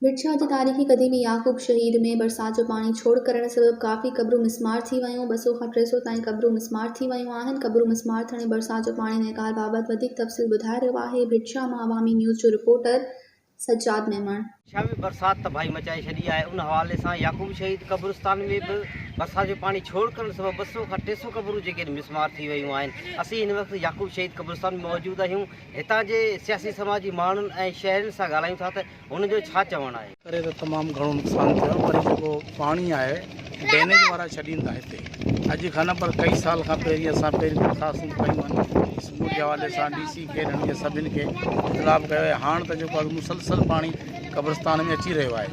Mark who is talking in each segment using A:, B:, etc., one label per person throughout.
A: ڀٽشاهه جي تاريخي قديمي يعقوب شهيد ۾ برسات جو پاڻي ڇوڙ ڪرڻ سبب ڪافي قبرون مسمار ٿي ويون، 200 کان 300 تائين قبرون مسمار ٿي ويون آهن، قبرون مسمار ٿيڻ ۽ برسات جو پاڻي نيڪال بابت وڌيڪ تفصيل ٻڌائي رهيو آهي ڀٽشاهه مان عوامي نيوز جو رپورٽر سجاد ميمڻ.
B: ڀٽشاهه ۾ برسات تباهي مچائي ڇڏي آهي، ان حوالي سان يعقوب شهيد قبرستان ۾ به برسات جو پاڻي ڇوڙ ڪرڻ سبب 200 کان 300 قبرون جيڪي آهن مسمار ٿي ويون آهن، اسين هن وقت يعقوب شهيد قبرستان ۾ موجود آهيون، هتان جي سياسي سماجي ماڻهن ۽ شهرين سان ڳالهايون ٿا ته هن جو ڇا چوڻ آهي؟
C: ڪري ته تمام گهڻو نقصان ٿيو آهي پر هي جيڪو پاڻي آهي ڊينيج وارا ڇڏين ٿا هتي اڄ کان نه پر ڪئي سال کان پهرين اسان پهرين درخواستون ڪيون آهن اسڪول جي حوالي سان ڊي سي کي هنن کي سڀن کي اطلاع به ڪيو آهي هاڻ ته جيڪو آهي مسلسل پاڻي قبرستان ۾ اچي رهيو آهي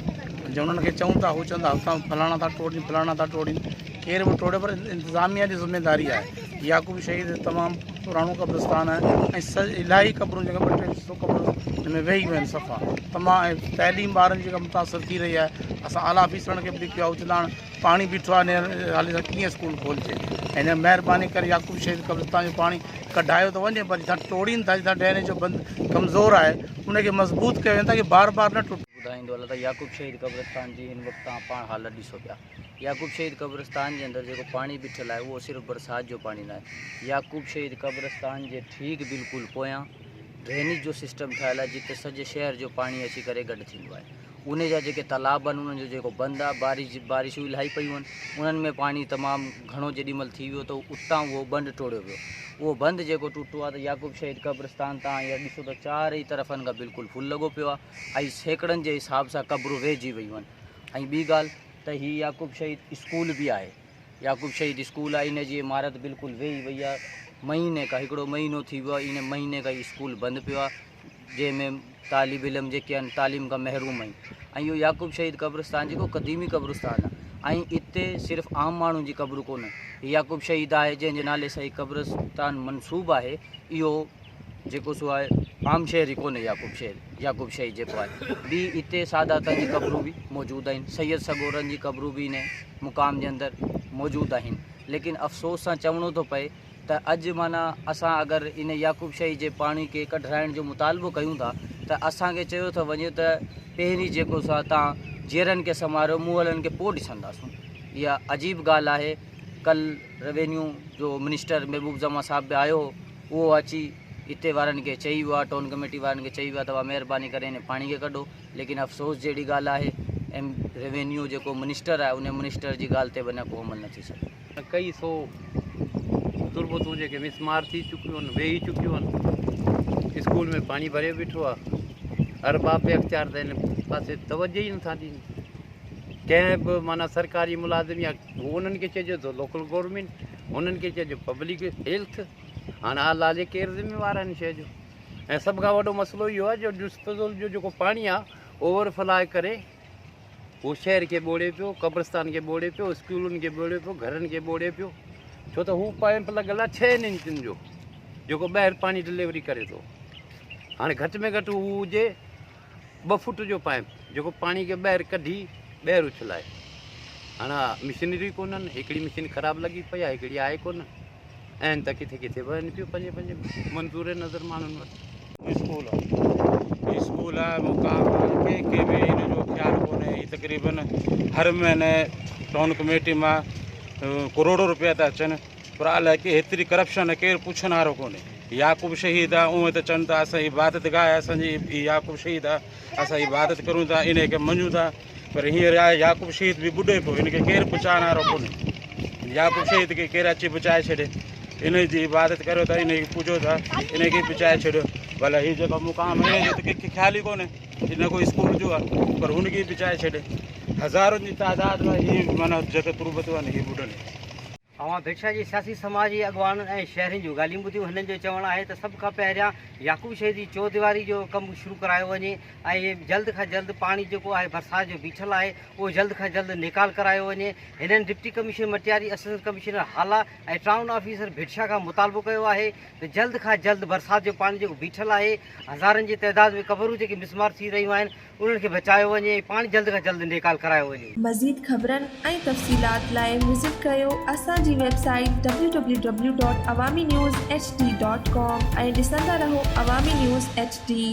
C: جي انهن کي چئون ٿا هو چون ٿا هتان فلاڻا ٿا ٽوڙين فلاڻا ٿا ٽوڙين ڪير به ٽوڙي پر انتظاميا جي ذميداري آهي يعقوب شهيد تمام پراڻو قبرستان آهي ۽ الاهي قبرون جيڪا ٻه ٽي سو قبرون هن ۾ ويهي ويون آهن صفا تمام ۽ تعليم ٻارن جي جيڪا متاثر ٿي رهي آهي اسان اعليٰ آفيسرن کي به لکيو آهي چوندا هاڻ پاڻي بيٺو آهي هن حالي سان ڪيئن اسڪول کولجي هن مهرباني ڪري يعقوب شهيد قبرستان جو پاڻي ڪڍايو ته وڃي پر جتان ٽوڙين ٿا جتان ڊرينيج جو بند ڪمزور آهي ان کي مضبوط ڪيو وڃي تاڪي بار بار نه ٽٽي.
D: ٻڌائيندو هلان ته يعقوب شهيد قبرستان جي هن وقت توهان پاڻ حالت ڏسو پيا. يعقوب شهيد قبرستان جي اندر جيڪو پاڻي بيٺل آهي اهو صرف برسات جو پاڻي ناهي. يعقوب شهيد قبرستان جي ٺيڪ بلڪل پويان ڊرينيج جو سسٽم ٺاهيل آهي جتي سڄي شهر جو پاڻي اچي ڪري گڏ ٿيندو آهي. انهي جا جيڪي تالاب آهن انهن جو جيڪو بند آهي بارش بارشون الاهي پيون آهن انهن ۾ پاڻي تمام گهڻو جيڏي مهل ٿي ويو ته اتان اهو بند ٽوڙيو ويو. اهو بند جيڪو ٽوٽو آهي ته يعقوب شهيد قبرستان تان هينئر ڏسو ته چار ئي طرفن کان بلڪل فل لڳو پيو آهي ۽ سيڪڙن جي حساب سان قبرون ويهجي ويون آهن ۽ ٻي ڳالهه ته هي يعقوب شهيد اسڪول به آهي. يعقوب شهيد اسڪول آهي ان جي عمارت بلڪل ويهي وئي آهي. مهيني کان هڪڙو مهينو ٿي ويو آهي ان مهيني کان هي اسڪول بند پيو آهي جنهن ۾ طالب علم جيڪي آهن تعليم کان محروم آهن ۽ اهو يعقوب شهيد قبرستان جيڪو قديمي قبرستان آهي ۽ اتي صرف عام ماڻهن جي قبر ڪونهي هي يعقوب شهيد آهي جنهن جي نالي سان هي قبرستان منسوب آهي اهو جيڪو سو آهي عام شهري ڪونهي يعقوب شهر يعقوب شهيد جيڪو آهي ٻي اتي ساداتن جي قبرون به موجود آهن سيد سڳورن جي قبرون به ان مقام جي اندر موجود آهن ليڪن افسوس سان چوڻو ٿو پئي ته اڄ معنيٰ اسان اگر ان يعقوب شهيد جي پاڻي کي ڪڍرائڻ جو مطالبو ڪيون ٿا ته اسان کي چيو ٿو وڃي ته پهرين جيڪو سو تان جيئرن کي سماريو مئلن کي پوء ڏسنداسون اها عجيب ڳالهه آهي ڪل روينيو جو منسٽر محبوب زمان صاحب به آيو هو اهو اچي اتي وارن کي چئي ويو آهي ٽائون ڪميٽي وارن کي چئي ويو آهي ته مهرباني ڪري هن پاڻي کي ڪڍو ليڪن افسوس جهڙي ڳالهه آهي ايم روينيو جيڪو منسٽر آهي ان منسٽر جي ڳالهه تي به اڃا ڪو عمل نه ٿي سگهيو.
E: ڪئي سو تربتون جيڪي مسمار ٿي چڪيون آهن ويهي چڪيون آهن اسڪول ۾ پاڻي ڀريو بيٺو آهي ارباب اختيار ته هن پاسي توجه ئي نٿا ڏين ڪنهن به معنيٰ سرڪاري ملازم يا انهن کي چئجي ته لوڪل گورنمينٽ انهن کي چئجي پبلڪ هيلٿ هاڻ الله جي ڪير ذميوار آهي ان شيء جو ۽ سڀ کان وڏو مسئلو اهو آهي جو ڊسپوزل جو جيڪو پاڻي آهي اوور فلاء ڪري هو شهر کي ٻوڙي پيو قبرستان کي ٻوڙي پيو اسڪولن کي ٻوڙي پيو گهرن کي ٻوڙي پيو ڇو ته هو پائمپ لڳل آهي ڇهن انچن جو جيڪو ٻاهر پاڻي ڊليوري ڪري ٿو هاڻي گهٽ ۾ گهٽ هو هجي ٻه فوٽ جو پائيپ جيڪو پاڻي کي ٻاهر ڪڍي ٻاهر اڇلائي. هاڻ مشنري ڪونهن، هڪڙي مشين خراب لڳي پئي آهي، هڪڙي آهي ڪونه. آهن ته ڪٿي ڪٿي وهن پيون پنهنجي پنهنجي منظور نظر ماڻهن وٽ.
C: اسڪول آ اسڪول آ مقام آ ڪنهن کي به ان جو خيال ڪونهي هي تقريبن هر مهيني ٽائون ڪميٽي مان ڪروڙو روپيا ٿا اچن پر الائي ڪي هيتري ڪرپشن ڪير پڇڻ وارو ڪونهي يعقوب شهيد آ اونئن ته چون ٿا اسان عبادت گاهه آهي اسان جي هي يعقوب شهيد آ اسان عبادت ڪرون ٿا انهي کي مڃون ٿا پر هينئر آهي يعقوب شهيد به ٻڏي پيو ان کي ڪير بچائڻ وارو ڪونهي يعقوب شهيد کي ڪير اچي بچائي ڇڏي انهي جي عبادت ڪريو ٿا انهي کي پوڄو ٿا انهي کي بچائي ڇڏيو ڀلا هي جيڪو مقام آهي ان جو ته ڪنهن کي خيال ئي ڪونهي هي نه ڪو اسڪول جو آهي پر هن کي بچائي ڇڏي هزارن جي تعداد ۾ هي معنيٰ جيڪي تربتون آهن هي ٻڏن.
B: اوهان ڀٽشاهه جي سياسي سماجي اڳواڻن ۽ شهرين جون ڳالهيون ٻڌيون. هنن جو چوڻ آهي ته سڀ کان پهريان يعقوب شهيد جي چوديواري جو ڪم شروع ڪرايو وڃي ۽ جلد کان جلد پاڻي جيڪو آهي برسات جو بيٺل آهي اهو جلد کان جلد نيڪال ڪرايو وڃي. هنن deputy commissioner Matiari, assistant commissioner Hala ۽ town officer Bhitshah کان مطالبو ڪيو آهي ته جلد کان جلد برسات جو پاڻي جيڪو بيٺل آهي هزارن جي تعداد ۾ قبرون جيڪي مسمار ٿي رهيون آهن انهن کي بچايو وڃي ۽ پاڻي جلد کان جلد نيڪال ڪرايو وڃي.
F: مزيد خبرن ۽ تفصيلات لاء وزٽ ڪريو اسان جي website W W W dot Awami news H D dot com ۽ ڏسندا رهو عوامي نيوز ايڇ ڊي.